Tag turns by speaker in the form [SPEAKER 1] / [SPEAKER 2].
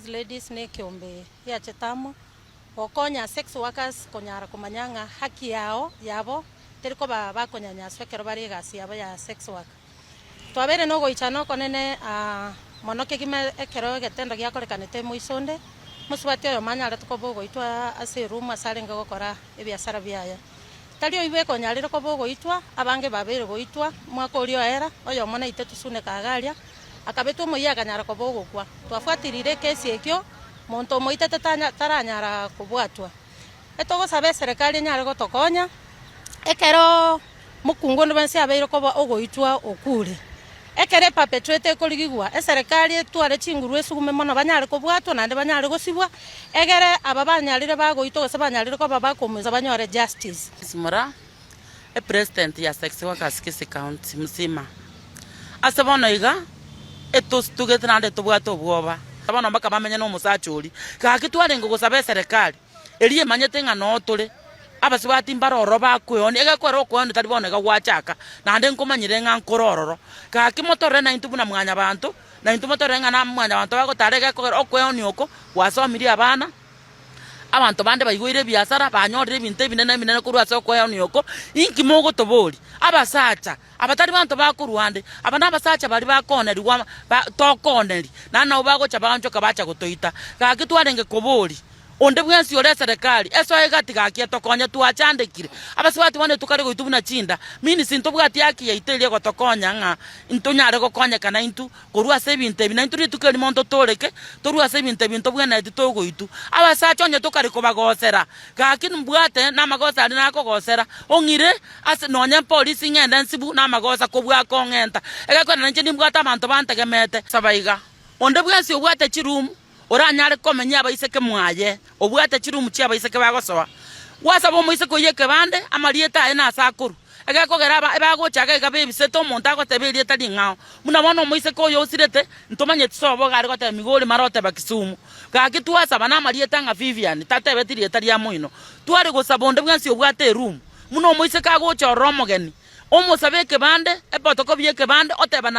[SPEAKER 1] Workers Ladies na ekeombe giachete amo gokonya sex workers konyara komanya ng'a haki yao yabo teri koba bakonyanyaswa ekero bare egasi yabo ya sex work. Twabeire nogoichana okonene mono kegima ekero egetendo giakorekanete moiso onde, mosubati oyomo anyarete koba ogoitwa ase eroom ase arenge gokora ebiasara biaye. Tari oyio bweka onyarire koba ogoitwa, abange babeire goitwa, omwaka oria oera, oyomo naitwe Suneka iga aria, akabetwa omoyio akanyara koba ogokwa. Twafuatirire ekesi ekio, monto omoitete tanya taranyara kobwatwa. Etogosaba eserekari enyare gotokonya, ekero mokungu onde bwensi abeire koba ogoitwa okure, ekero eperpetrator ekorigigwa, eserekari etware chinguru esugume mono banyare kobwatwa naende banyare gosibwa, egere aba banyarire bagoitwa gose banyarire koba bakomusa banyore justice.
[SPEAKER 2] Simora, epresident ya sex workers Kisii county mzima, ase bono iga etositugete naende tobwate obwoba, bono mpaka bamenye na omosacha oria. Gaki twarenge gosaba eserekari, eria emanyete ng'a noo tore, abasubati mbare ororo bakoeonia, egekorera okoeonia tari bono iga gwachaka, naende nkomanyire ng'a nkore ororo. Gaki motorore naintwe buna mwanyabanto, naintwe motorore ng'a na mwanyabanto bagotara egekogera okoeonia oko, gwasomirie abana. Abanto bande baigoire ebiasara, banyorire ebinto ebinene ebinene korwa ase okoeonia oko. Inki mogotoboria? Abasacha, abatari banto bakorwa ande, aba nabasacha baria bakoonerigwa ba tokooneria, naende nabo bagocha baonchoka bacha gotoita. Gaki twarenge koboria, onde bwensi ore eserekari, esoe gati gaki etokonye, twachandekire. Abasubati bono etukare goitwa buna chinda, means ntobwati haki yaito eria egotokonya ng'a ntonyare gokonyekana intwe. Korwa ase ebinto ebi, naintwe rituko erimo ntotooreke, torue ase ebinto ebi ntobwenereti togoitwa. Abasacha onye tokare kobagosera, gaki mbwate namagoso aria nakogosera, ong'ire ase nonya polisi ng'ende nsibu namagosa kobua kong'enta. Egekogera nainche nimbwate abanto bantegemete. Saba iga, onde bwensi obwate chiroom oranyare komenya abaiseke mwaye, obwate chiroom chi'abaiseke bagosoa. Gwasaba omoiseke oyio ekebande, amarieta aye nase akorwa. Egekogera aba ebagocha iga iga bebisete omonto agoteba erieta ring'ao. Buna bono omoiseke oyo osirete, ntomanyeti sobo iga are goteba Migori mara oteba Kisumu. Gaki twasaba namarieta ng'a Vivian, tatebeti rieta ria moino. Tware gosaba onde bwensi obwate eroom, buna omoiseke agocha ororo omogeni, omosabe ekebande, epotoko bia ekebande, oteba na.